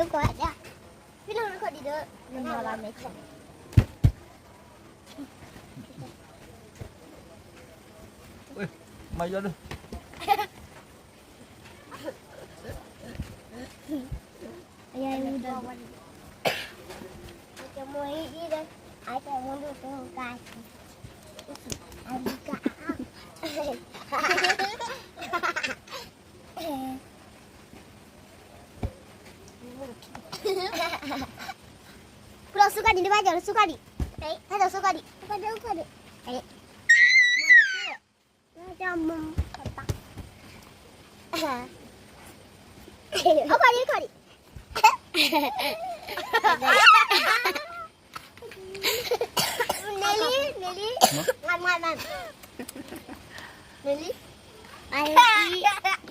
ဖံလီၤခီၣ်ဒံးဒီး နမၤဘၣ်မဲာ်ချံ မၤယီၤဒုး အယဲၢ်ဝံၤဒီး ပလီၤဆူကါဒံး နဘၣ်ကလီၤဆူကါဒံး, ဟဲလီၤဆူကါဒံး, ဟဲလီၤဆူကါဒံး, ဟဲလီၤဆူကါဒံး, ဟဲလီၤဆူကါဒံး, ဟဲလီၤဆူကါဒံး, နလံ, နလံ, နလံ, အလံ